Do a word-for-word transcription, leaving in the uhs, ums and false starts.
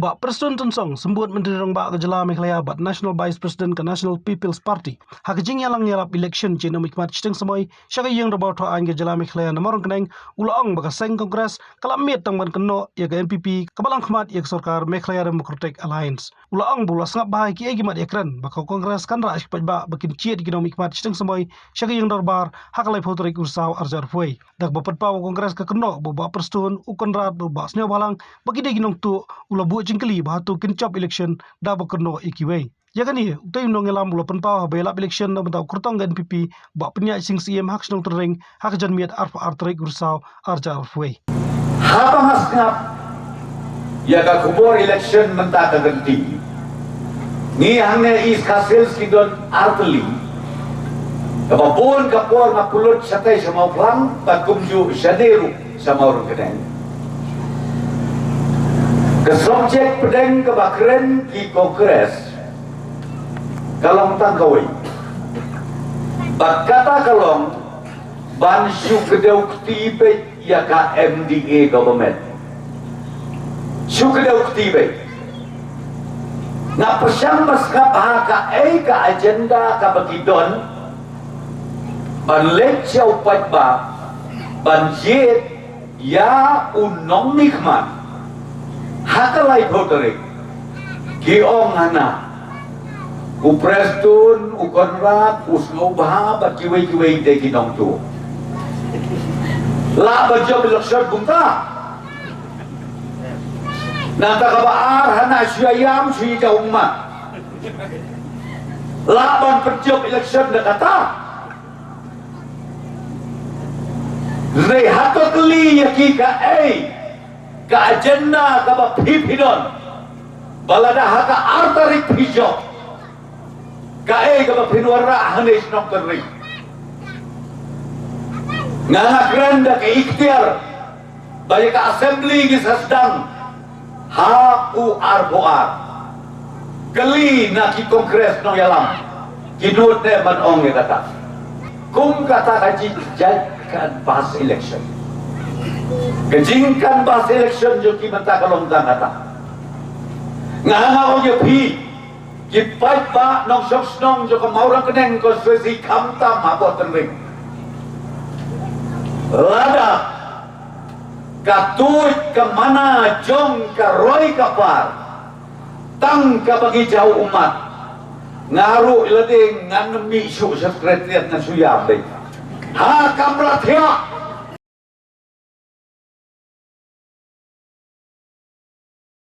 Bah Prestone Tynsong, Symbud Myntri Rangbah ka Jylla Meghalaya bad National Vice President ka National People's Party, ha ka jingïalang ïalap election jong u nongmihkhmat shiteng samoi sha ka Ïing Dorbar Thaw Aiñ ka Jylla Meghalaya na Mawryngkneng, u la ong ba ka seng Congress ka la miet tang ban kynnoh ïa ka N P P kaba long khmat ïa ka sorkar Meghalaya Democratic Alliance. U la ong ba u la sngap bha ïa kiei ki mat ïakren ba ka Congress kan rah sha ki paidbah ba kin jied ïa ki nongmihkhmat shiteng samoi sha ka Ïing Dorbar ha ka laiphew tarik u Risaw arhajar arphew wei. Da kaba pynpaw ba ka Congress ka kynnoh ba u Bah Prestone, u Conrad bad u Bah Sniawbhalang ba ki dei ki nongtuh, u la buh jingkylli ba hato kin jop election da ba kynnoh ïa kiwei. Ïa kane, utei u nongïalam u la pynpaw haba ïalap election na ka bynta u kyrtong ka N P P, Bah Pynïaid Sing Syiem, ha ka shnong Tynring ha ka janmiet arphew ar tarik u Risaw arhajar arphew wei. Haba nga sngap ïa ka khubor election mynta ka kynti, ngi hangne East Khasi Hills ki don artylli. Kaba bun ka por nga pynlut shatei sha Mawphlang bad kumjuh shane ruh sha Mawryngkneng. Ka subject pdeng kaba kren ki Congress ka long tang kawei. Bad kata ka long ban shu kdew kti beit ïa ka M D A government. Shu kdew kti beit. Nga pyrshang ban sngap ha kaei ka agenda kaba ki don ban leit sha u paidbah ban jied ïa u nongmihkhmat ha ka laiphew tarik. Ki ong hana, u Prestone, u Conrad, u Sniawbha bad kiwei kiwei de ki nongtuh. Lah ban jop election kumta. Nangta kaba ar hana shu ïam shu ïa ummat. Lah ban pynjop election da kata. Hynrei hato kylli ïa ki kaei ka agenda kaba phi phi don ba lada ha ka ar tarik phi jop, kaei kaba phin wanrah hangne shnong Tynring? Nga nga kren da ka ikhtiar ba ïa ka assembly ki sa sdang ha u arphew ar. Kylli na ki Congress nongïalam, ki nud ne ban ong ïa kata. Kum kata ka jingkynjat canvass election. Ka jingcanvass election jong ki mynta ka long tang kata. Nga nga ong ïa phi, ki paidbah nongshong shnong jong ka Mawryngkneng constituency khamtam ha Tynring. Lada ka tuid ka mana jong ka roi ka par tang kaba ngi jaw ummat, nga ruh lade ngan mih shuh sha Secretariat ngan shu ïam beit. Ha kamra thiah.